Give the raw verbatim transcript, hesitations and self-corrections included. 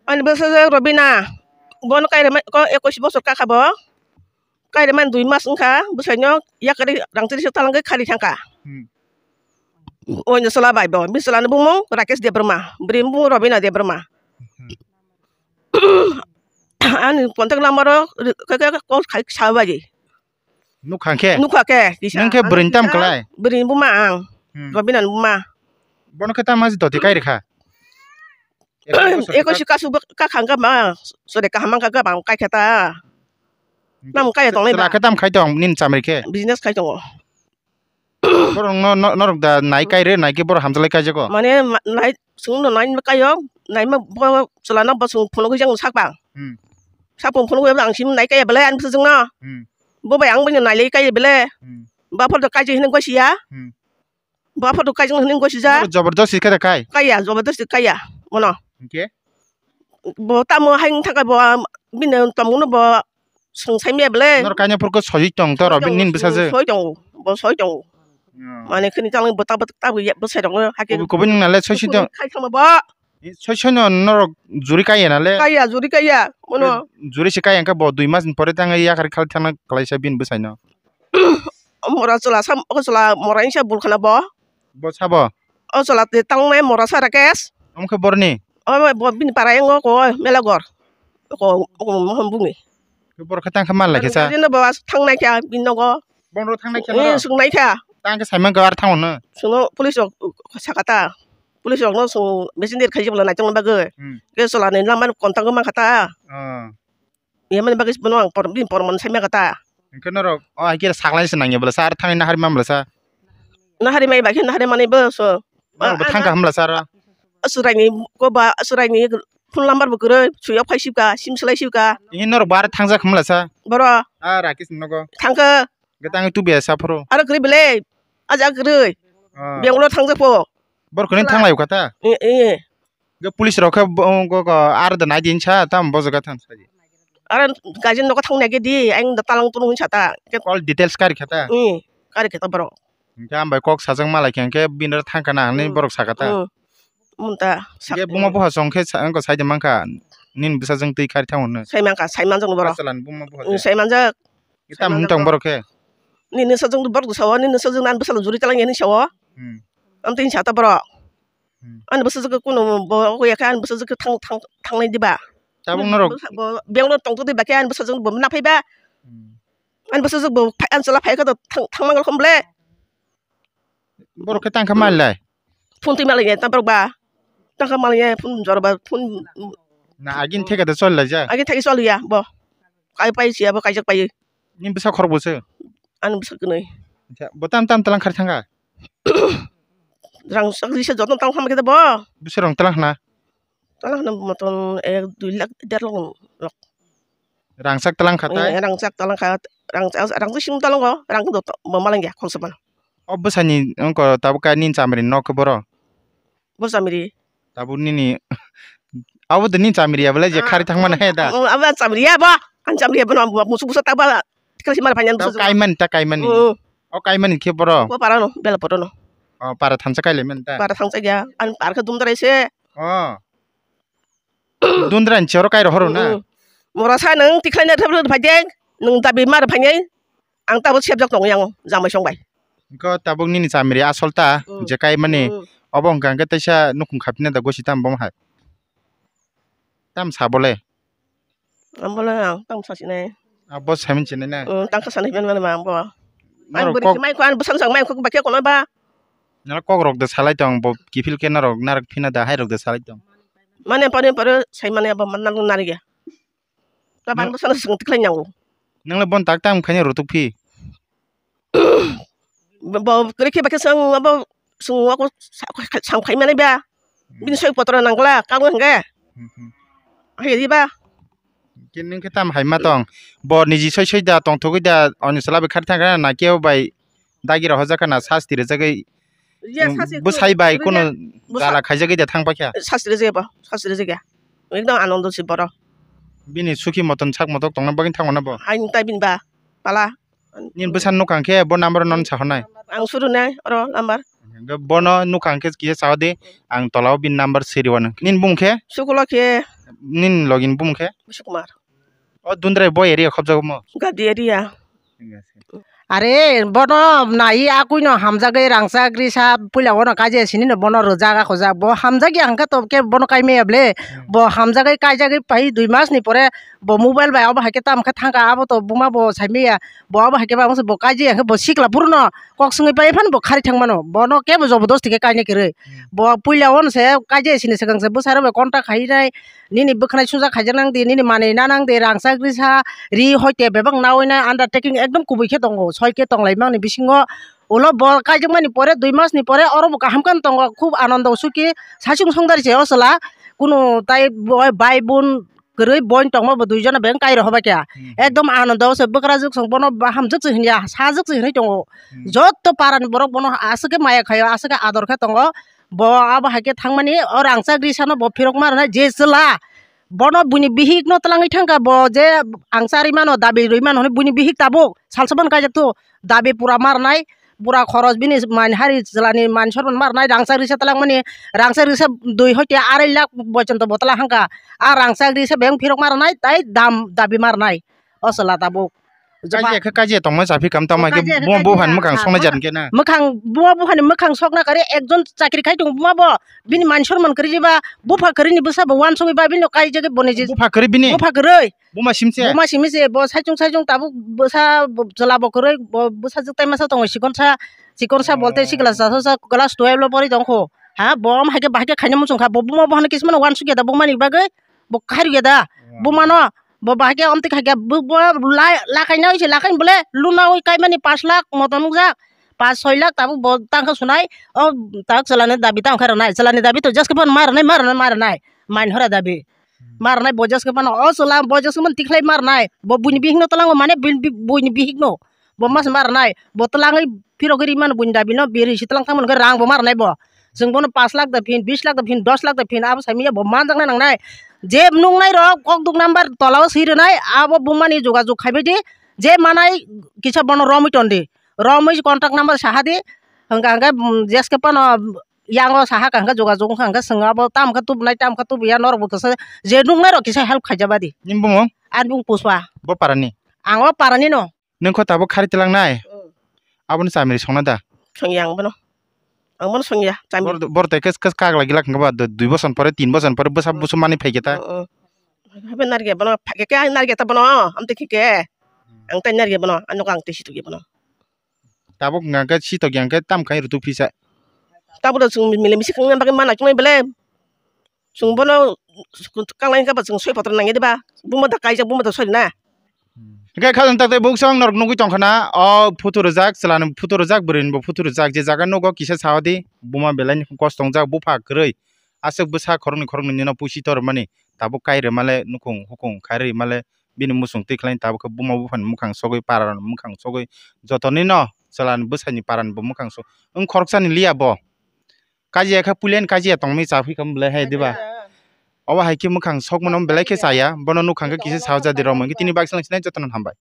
Ani bwsajwk Robina, bono kairema ko ekush bosor kakha bo. Kairema dui mas wngkha, bwsaino yakari rang tris talangwi khari thangkha. Hmm. Oino chwla bai bo, bini chwlani bumung Rakesh Debbarma, bwrwini bumung Robina Debbarma. Hmm. Ani contact number o khe khe call khai sabai. Nukha khe? Nukha khe, kisa. Nung khe bwrwini tam kwlai? Bwrwini buma ang. Hmm. Robina ni buma. Bono khe tamo doti kai rikha? Ekush kasu kakhang kha ma, sore kaham kha kha bang kai kha ta. Nam kai tong lai ba. Chwla khe tam khai tong nini chamri khe? Business khai tongo. Borok no, no, norok da nai kai re, nai khe borok hamjalai kai jago. Mane ma-, nai, chwng no nai kai o, nai ma bo chwla no bo chwng phunugwi jang sak bang. Hmm. Sak phung phunugwi ang sim nai kai belai ani bwsajwk no. Hmm. Bo bai ang bai no nai lai kai belai. Hmm. Ba photo kai je hinwi goi siya. Hmm. Ba photo kai jang hinwi goi sija. Borok jobordosti khe da kai? Kaiya, jobordosti kaiya, bono. Hingke? Bo tamo hai wng thangkha bo, bini tomungno bo swng saimaya bele. Nor kainwi phuru khe soi tong to, soi tongo, nini bwsajwk? Soi tongo, bo soi tongo. Hmm. Mane khini tamo bo tabuk tabuk ya bwsai rokno hake. Kubui kubui nung nale soi soi tong. Khai thangma bo. Soi soi no norok juri kaiya nale? Kaiya, juri kaiya, bono. Juri se kaiya hingke bo dui mas ni pore tang yakar khal thangna kwlaisa bini bwsai no. Mora chwla sam, o chwla mora wngsa bul khana bo. Bo sabo? O chwla te tangnai mora sa Rakesh. Omo khe borni? O bo bini para yango ko Melagor. Ko, ko mohon bungni. Khe borok khe tang khe mal lai khe sa? Ani gari no bo as thangnai kha bini nogo. Borok thangnai kha norok? Eh, swngnai kha. Tang khe saimang khe ar thango no? Swngno police rok sakha ta. Police rok no swng messenger khai jebla naitok bagwi. Hmm. Khe chwla ni lama no contact man kha ta. Ah. Yamani bagwi bono ang por-, bini porman saimaya kha ta. Hingke norok o hai khe saklai se nangya bwla sa, ar thangwi nahari man bwla sa. Nahari mai bai khe nahari manwi bo so. Norok bo thang kaham bwla sa aro. Asurai ni ko ba, asurai ni phone number bo kwrwi, suyok phai sibka, sim swlai sibka. Ini norok bo ar thangjak hwn bwla sa. Boro. A Rakesh ni nogo. Thangkha. Hingke tangwi tubiya sa phuru. Aro kwrwi bele. Aja kwrwi. Ah. Bangalore thangjak po. Bor kwrwi thanglayo kha ta. Eh, eh. Ge police rok khe bo, go, go, ar da nai din sa, tam bo jaga thang sa di. Ar gajin nogo thang nai ge di, ang da talang tunu hin sa ta. All details kari kha ta? Hmm, kari kha ta borok. Hingke ang bai kok sajak malai khe, hingke bini ro thang kana hinui borok saka ta? Hmm. Mun ta. Ge buma buha song khe sa, ang ko sai de mankha, nini bwsajwng twi kari thang hwnwi. Sai mankha, sai manjak borok. Achalan buma buha. Hmm, sai manjak. Ge tam hwn tong borok khe? Nini sajwng borok sao, nini sajwng nan bwsalo juri talang ya hinui sao. Hmm. Am tin sa ta borok. Hmm. Ani bwsajwk khe kunu bo ya khe ani bwsajwk khe thang, thang, thangnai diba? Tabuk norok bo Bangalore tongtwtwi ba khe ani bwsajwk bo naphai ba? Hmm. Ani bwsajwk bo phai, ani chwla phai kha to thang, thang mangal khom ble. Borok khe tang kha mal lai? Phone twi malai ya ta borok ba. Tang kha malai ya phone jora ba phone. Na agin theka da chol lai ja? Agin theka chol ya bo. Kai pai siya bo kaijak pai. Ni bwsa khorok bo se? Ani bwsa kwnwi. Acha, bo tam tam talang khar thanga? Rang sak risa joto tang kha ma khe bo. Bwswk rang talang khna? Talang khna motom ek dui lakh, der lakh rok. Rangchak talang kha tai? Eh, rangchak talang kha, rang, rang sing talang go, rang do to, bo malang ya, khoksa mano. O bwsani wngkha tabuk kha nini chamri nok khe boro? Bo chamri. Tabuk nini, abo de nini chamri ya belai je khari thang mano he da? Oh, abo chamri ya bo, ang chamri ya bo no, musu busa ta ba, tikla si mal phanya busa. Kaimani ta kaimani. Mm. O kaimani khe boro? Bo para no, bela poro no. O para thansa kai le men ta? Para thansa ya, ang para khe dum drai se. Oh. Dundra ni choro kai rohoro na. Mm. Mora sa nang tikhlai na thap phai de, nang dabi mar phai nai. Ang tabo sebjak tong yang jamai song bai. Ko tabuk nini chamri asol ta, mm, je kai mani, mm, obo hwnkha hwnkhe teisa nukhung khapina da gosi tam bom hai. Tam sa bole. Ang bole ang tam sa sinai. Abo samin sinai na. Mm, tang kha sanai ben mani ma ang bo. Ang bori kok mai ko ang bwsang sang mai ko bakya kono ba. Nala kok rok de salai tong bo kiphil khe narok narok phina da hai rok de salai tong. Mane pare pare sai mane abo man nang nari ya. Ta ban bwsano swng tikhlai nyango. Nang le bon tak tam khaini rutuk phi. Bo kwrwi khe bakhe swng abo swng wako sa-, sa-, sam khai mani ba. Bini soi potro nangla kang hwnkhe. Hmm, hmm. Hai di ba. Khe nwng khe tam hai ma tong. Bo niji soi soi da tong thogwi da oni sala bai khari thang na khe bai. Dagi rok hojak khana sasti rijagwi, ya, mm, sasti bwsai bai rijak, kuno bwsa-, jala khaijagwi de thang paikha. Sasti rijak ba, sasti rijak ya. Ekdom anondo si borok. Bini sukhi moton sak motok tongna bagwi thangmano bo. Hain tai bini ba, pala. Nini bwsa nukha khe bo number non sahornai. Ang surunai oro number. Bono nukha khe kisa sao di, ang tolao bini number siri wano. Nini bung khe? Sukulo khe. Nini logini bumung khe? Bishu Kumar. O Dundrai bo area khobjago mo? Gadi area. Are, bono nai a kuino hamjagwi rangchak risa puila ono kaijak sini no bono rwjak a khojak. Bo hamjakya hwnkhe to khe bono kaimaya ble. Hmm. Bo hamjagwi kaijagwi pai dui mas ni pore bo mobile bai abo hai khe tamo khe thangkha, abo to buma bo saimaya. Bo abo hai khe bo kaijak hwnkhe bo sikla phuru no kok swngwi pai phano bo khari thang mano. Bono kebo jobodosti khe kaina kwrwi. Hmm. Bo puila ono se kaijak sini swkang se bwsarok bai contact khai nai. Nini bwkhwnai suja khaijak nang di, nini manwi na nang di, rangchak risa, ri hoite bebak nawi na undertaking ekdom kubui khe tongo, soi khe tong lai mani bisingo. Ulo bo kaijakmani pore, dui mas ni pore, oro bo kaham khe tongo, khub anondo suki, saichung songdari se o chwla, kunu tai bo bai bun kwrwi boin tongma bo dui jona beng kai rw hobai kha. Hmm. Ekdom anondo se bwkrajwk song bono bahamjwk se hinya, sajwk se hinwi tongo. Hmm. Jotto para ni borok bono aswk khe maya khaio, aswk khe ador khe tongo. Bo abo hai khe thangmani, o rangchak risano bo phirok ma rwnai je chwla. Bono buini bihik no twlangwi thangkha, bo je ang charwi mano, dabi rwi mano hwnwi buini bihik tabuk salsa ban kaijak tu, dabi pura ma rwnai, pura khoros bini man hari chwlani man sorman ma rwnai, rangchak risa twlangmani, rangchak risa dui hoite arai lakh bochonto bo twlang hangkha. A rangchak risa beng phirok ma rwnai, tai dam dabi ma rwnai. O chwla tabuk. Kaijak khe kaijak tongma chaphi kam tamo khe kaijak khe buma kaijak buphani mwkhang sokna jan khe na. Mwkhang buma buphani mwkhang sokna kare ekjon chakri khai tong buma bo bini man sorman kwrwi ba bupha kwrwi ni bwsa bo wansugwi ba bini kaijak boni je. Bupha kwrwi bini? Bupha kwrwi. Buma simse? Buma simse bo saichung saichung tabuk bwsa chwla bo kwrwi bo bwsa jwk tai masa tongo sikonsa sikonsa bolte sikla sa sa class twelve lo pori tongkho. Ha bo am hai khe bahai khe khaina muchung kha bo buma buphani kismano wansugya da bumani bagwi. Bo khairokya da. Bumano bo bahai khe omtwi khai khe bo, bo lai-, lakaina oise lakain bole luna oi kaimani pash lakh motom nukjak. Pash soi lakh tabuk bo tangkha sunai. O tak chwlani dabi tangkha rwnai. Chwlani dabi to jeske phano ma rwnai, ma rwnai, ma rwnai. Main hora dabi. Ma rwnai bo jeske phano. O chwla bo jeske phano tikhlai ma rwnai. Bo buini bihikno twlango mane buini bi-, buini bihikno. Bo mas ma rwnai. Bo twlangwi phirogwi ri mano buini dabino. Biri si twlang thangmani hwnkhe rang bo ma rwnai bo. Chwng bono pash lakh da phin, bish lakh da phin, dos lakh da phin, abo saimanya bo manjakna nangnai. Je nuknai rok kok duk number tola o swi rwnai, abo bumani jogajog khaibai di. Je manai kisa bono romwi ton di. Romwi contact number saha di. Hwnkha hwnkhe, mm, jeske phano yango saha kha hwnkhe jogajog wngkha hwnkhe chwng abo tamo khe tubunai, tamo khe tubuya norok bo kisa je nuknai rok kisa help khaijaba di. Nini bumung? Ani bumung Pushpa. Bo parani? Ang o parani no. Nwng kho tabuk khari twlangnai? Mm. Aboni chamiri songna da? Songya ang bono. Ang bono songya, chamiri. Bor, bor tei khe, khe kagla gila khwngba, du-, dui boson pore, tin boson pore, bwsa, mm, bwsa mani phaikhe ta? Mm, mm. Habe narikya bono, phaikhe khe narikya ta bono, amtwi khe khe. Ang tai narikya bono, ano kang twi situkya bono. Tabuk hwnkha khe sitok yang khe tam khai rutuk phisa. Tabuk da chwng mile misi khwna bagwi mana chungnai bele. Chwng bono kanglai khe ba chwng soi photo nangya diba? Buma da kaijak, buma da sori na. Hwnkhe khajang tak tei buksong norok nugwi tongkha na, o photo rijak, chwla ni photo rijak, bwrwi ni bo photo rijak, je jaga nugo kisa sao di, buma belai ni kosto wngjak, bupha kwrwi, aswk bwsa khoroknwi khoroknwi nino pusi tormani, tabuk kai rwmale nukhung hukung khai rwmale, bini muchung twi khlai tabuk khe buma buphani mwkhang sogwi, para rokni mwkhang sogwi, joto nino chwla ni bwsai ni para ni bo mwkhang sogwi, wng khoroksa ni liya bo. Kajiya khe puila ni kajiya tongmani cha phi kha belai hai diba? Obo hai khe mwkhang sokmano belai khe chaya, bono nukhang khe kisa sao jadi romwi tini baksa sinai jotono hambai.